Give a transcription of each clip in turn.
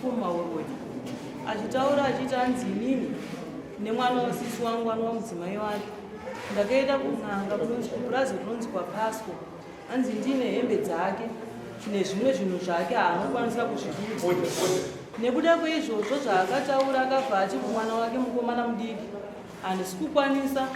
kupumha uroyi, achitaura achiti anzi inini nemwana wasisi wangu anova mudzimai wake ndakaenda kun'anga kunonzi kupurazi rinonzi kwaPasco, hanzi ndine hembe dzake nezvimwe zvinhu zvake haanokwanisa kuzvibudza. Nekuda kweizvozvo zvaakataura, akabva ati kumwana wake mukomana mudiki, handisi kukwanisa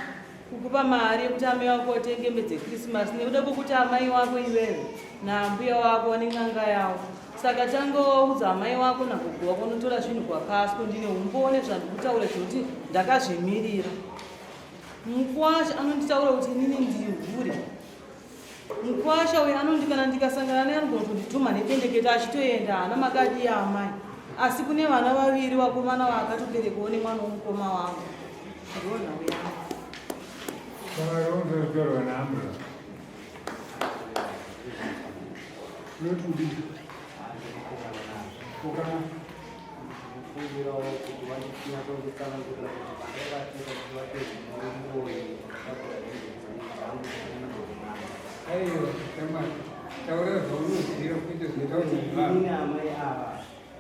kukupa mari yekuti amai wako watenge hembe dzekrisimasi nekuda kwekuti amai wako iwewe naambuya wako vane n'anga yavo. Saka tanga waudza amai wako nagogo wako unotora zvinhu kwaPasco. Ndine umboone zvandikutaura zvekuti ndakazvimirira. Mukwasha anonditaura kuti inini ndihure. Mukwasha uyu anondi kana ndikasangana naye anogona kutondituma nependekete achitoenda, haana makadi yaamai. Asi kune vana vaviri vakomana vaakatoberekwawo nemwana womukoma wangu. Ndiwo nhau yangu. Vakaronza kutorwa naambura. Unoti kudii? Ukana Kumbirawo kuti vandinyatsokuitsanangurira kuti pandaivatora kuti vape muroyi vakatakura hembe dzangu. Aiwa, shamwari, taura zvaunoziva kuite zvinotaurwa nevanhu. Inini amai ava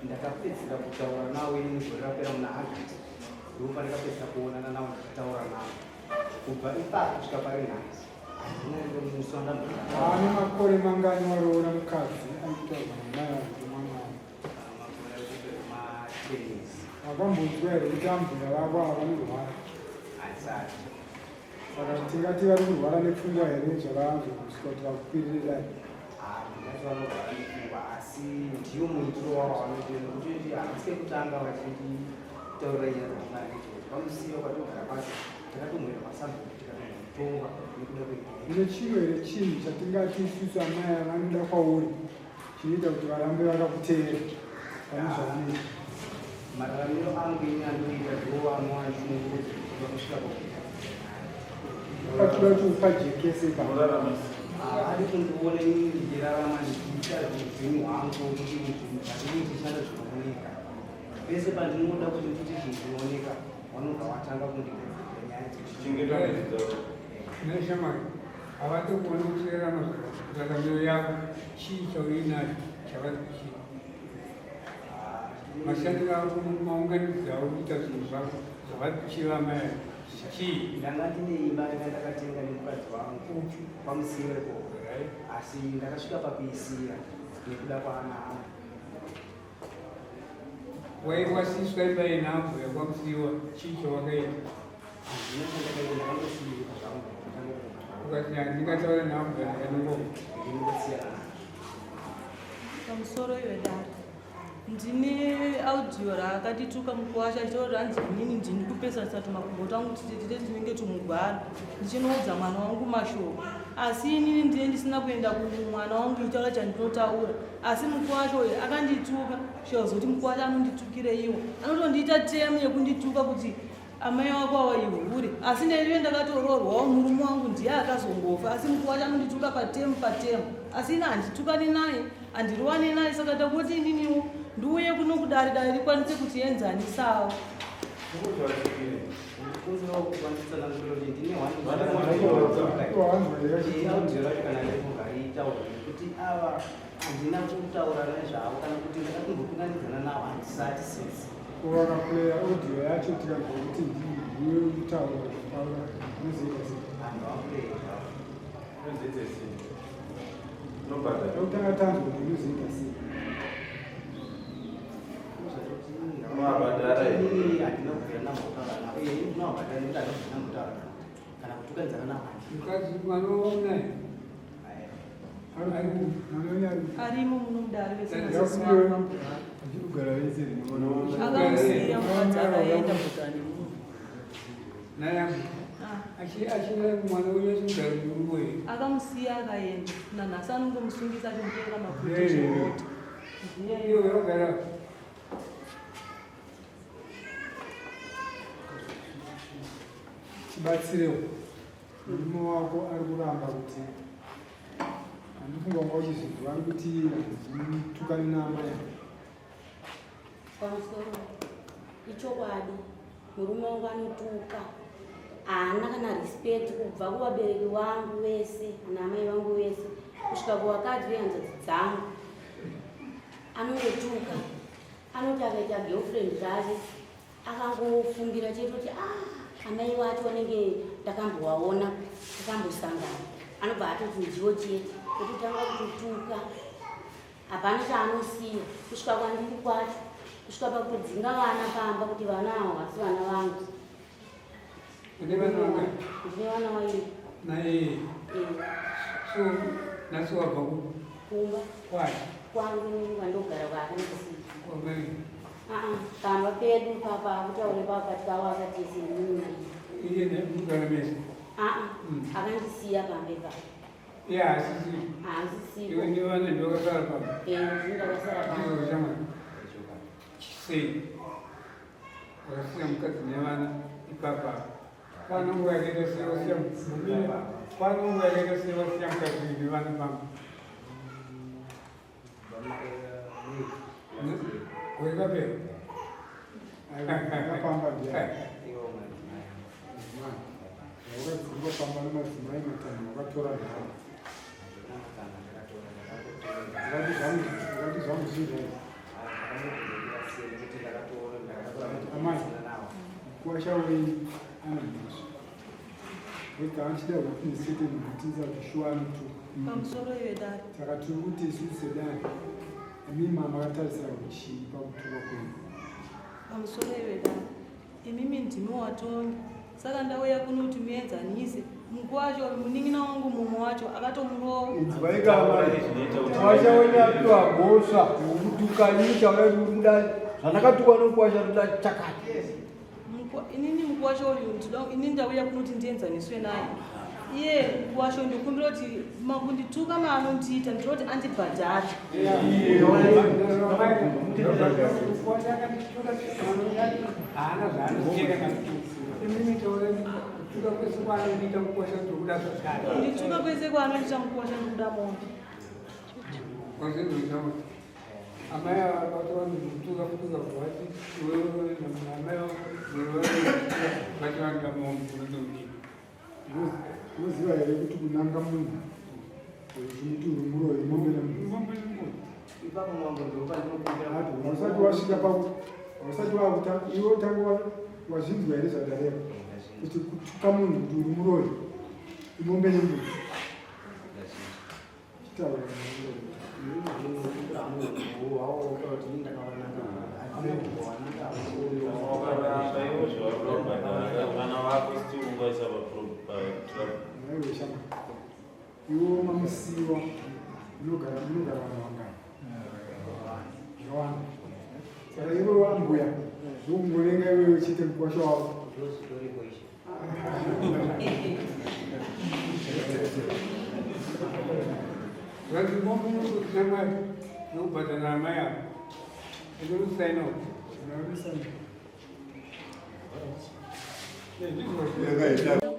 ndakapedzisira kutaura navo inini gore rapera muna August, ndipo pandakapedzisira kuonana navo ndichitaura navo. Kubva ipapo kusvika pari nhasi handina rimwe musi wandambotaura. Ane makore mangani waroora mukadzi aitaurwa namai avo kuti mwana wavo? Makore ari ma10. Wakambonzwa here kuti ambuya vako ava vanorwara? Handisati. Saka tingati vari kurwara nepfungwa here zvavanzwa kusvika kuti vakukwiririrai? Ndingati vanorwara nepfungwa, asi ndiyo muitiro wavo wavanoita, nekuti handisi kekutanga vachinditaurira nyaya dzakafanana neidzodzo. Pamusiwa kwatogara kwacho takatomboenda kwasabhuku tikatombotonga nekuda kwenyaya. Une chimwe here chinhu chatingati isusu amai ava vanoda kwauri chinoita kuti varambe vakakuteera pane zvaunoita? Mararamiro angu ini andinoita ndiwo anoashungurudza kuva kusvika pakuita. Patoda kuti upajekese pa Havadi kundiona inini ndichirarama, ndichiita upenyu hwangu, kuti zvinhu zvandinenge ndichishanda zvinooneka. Pese pandinoda kuti ndiite chinhu chinooneka, vanobva vatanga kundigadzirira nyaya. Neshamwari, havadi kuona uchirarama zvakanaka. Yako chii chauinacho chavari kuchii? Mashandiro ako, maunganidzi auri kuita zvinhu zvako, zvavari kuchiva amai chii? Ndanga ndine imba yanga ndakatenga nemukadzi wangu paMusiweko, asi ndakasvika pakuisiya nekuda kwaana angu. Waiwasiswa imba yenhambo yakwamusiwa, chii chawakaita? Handina chandakaita, ndakangosiyiwa zvangu. Ukati handingataura nhambo yakanongoma. Ndinongosiyana nazvo. Pamusoro iwe dare, ndine audio raakatituka mukuwasha achitaura kuti hanzi inini ndini kupesanisa tumakumbo twangu tite tinenge tumugwara ndichinoudza mwana wangu mashoko, asi inini ndine ndisina kuenda kumwana wangu ichitaura chandinotaura. Asi mukuwasha uyu akandituka kusvika mukuwasha anonditukire iwo anotondiita temu yekundituka kuti amai wako awa ihure, asi ndaive ndakatoroorwawo, murume wangu ndiye akazongofa. Asi mukuwasha anondituka patemu patemu, asi ini handitukani naye, handirovani naye. Saka takuti ininiwo ndiuye kuno kudare, dare rikwanise kutienzanisawo. Ndikumbirawo kukwanisa kuti ndine audio racho kana riripo ngariitaure, nekuti ava handina kutaura nezvavo kana kuti ndakatombopinganidzana navo, handisati since. Vakaplaya audio yacho, tikanzwa kuti ndiwe utaura zvataura, unozoita sei? Vanhu vaplay zvavo. Tokutanga tanzwa kuti unozoita sei. Unovabhadhara here? Inini handina kubvira ndambotaura navo. Ndinovabhadhara nekuti handina kubvira ndambotaura navo kana kutukanidzana navo. Mukadzi mwana waunaye ari mwana wenyu ari Arimo muno mudare vese Ndakuyo. nasisi wangu vamborwara. Achikugara vese rimwe. Akamusiya mukadzi akaenda kugara nemunhu. Nayambo Ah, achina mwana wenyu achikugara murume here? Akamusiya akaenda, nanhasi anongomusungisa achimutorera maprotection order. Ndiye. Iwe wakagara chibatsirewo murume wako ari kuramba kuti handifunga wanga uchizvinzwa, ari kuti handitukani naamai. Pamusoro, ichokwadi, murume wangu anotuka, haana kana respect kubva kuvabereki vangu vese naamai vangu vese kusvika kuvakadzi vehanzvadzi dzangu. Anongotuka. Anoti akaita girlfriend rake akangofungira chete kuti ah, amai wacho vanenge ndakambovaona, takambosangana, anobva atoti ndiwo chete, ototanga kutotuka. Hapana chaanosiya kusvika kwandiri kwacho, kusvika pakutodzinga vana pamba kuti vana avo havasi vana vangu. Une vana vangani? Ndine vana vairi. Naye. Eh. So nhasi wabva ku Kumba. Kwai. Kwangu kwandogara kwaakandisiya. Kwamai. Ah, pamba pedu papa kutaure papa tikawaka tese inini naiye. Iye nemugara mese. Ah, akandisiya pamba ipapo. Iye haasisi. Haasisipo. Iwe nevana ndovakasara pamba. Eh, ndini ndakasara pamba. Ndizvo shamwari. Sei? Wakasiya mukadzi nevana ipapa. Pano nguva yakaita sei wasiya murume? Pano nguva yakaita sei wasiya mukadzi nevana pamba? Gore kapera. Akapamba ndiani? Wakadzingwa pamba nemadzimai matanho wakatora nharo. Wakati zvangu zvii Amai, mukuwasha wenyu ane mhosva. Wega achida witness chete munhu kuti shuwa anotuka. Pamusoro iwe dare. Saka tiri kuti isu sedare, imi makatarisira chii pakutukwa kwenyu? Pamusoro iwe dare. Imimi ndimi watongi. Saka ndauya kuno kuti muenzanise. Mukuru wacho munin'ina wangu mumwe wacho akatomurova. Inzwai amai, mukwasha wenyu apiwa mhosva yokutuka nyika uda zvandakatukwa nomukwasha ndoda chakati. Inini mukuwasha uyu ndinoda inini ndauya kuno kuti ndienzaniswe naye. Iye mukuwasha uyu ndokumbira kuti makundituka maanondiita ndinoda kuti andibhadhare. Haana zvaanocheka kana kutuka kwese kwaanoita mukwasha ndokuda zvakare. Ndituka kwese kwaanoita mukuwasha ndokuda mombe. Amai ava vati vanokutuka kutuka vati iwewe amai vati vanoda mombe unododii. Unoziva here kuti kunanga munhu uchimuti uri muroyi mombe nemumwe? Mombe nemumwe. Ipapo mambo ndopandinokumbira kuti hausati wasvika paku hausati wakuta iwe utanga wazvinzwa here zvadareva kuti kutuka munhu kuti uri muroyi imombe nembudzi. Chitaura. Vana vako still ungaisa Naiwe shama. Iwe mamusiwa unogara munogara vanhu vangani? Zvakawanda. Saka iwe wambuya ndokungovenga iwewe chete mukwasha wako. Ndozvitoriko izvi. Vanhu mombe nekuti nokubhadhara amai avo. Ndinokusaina uku. Unoona? Ndizvo.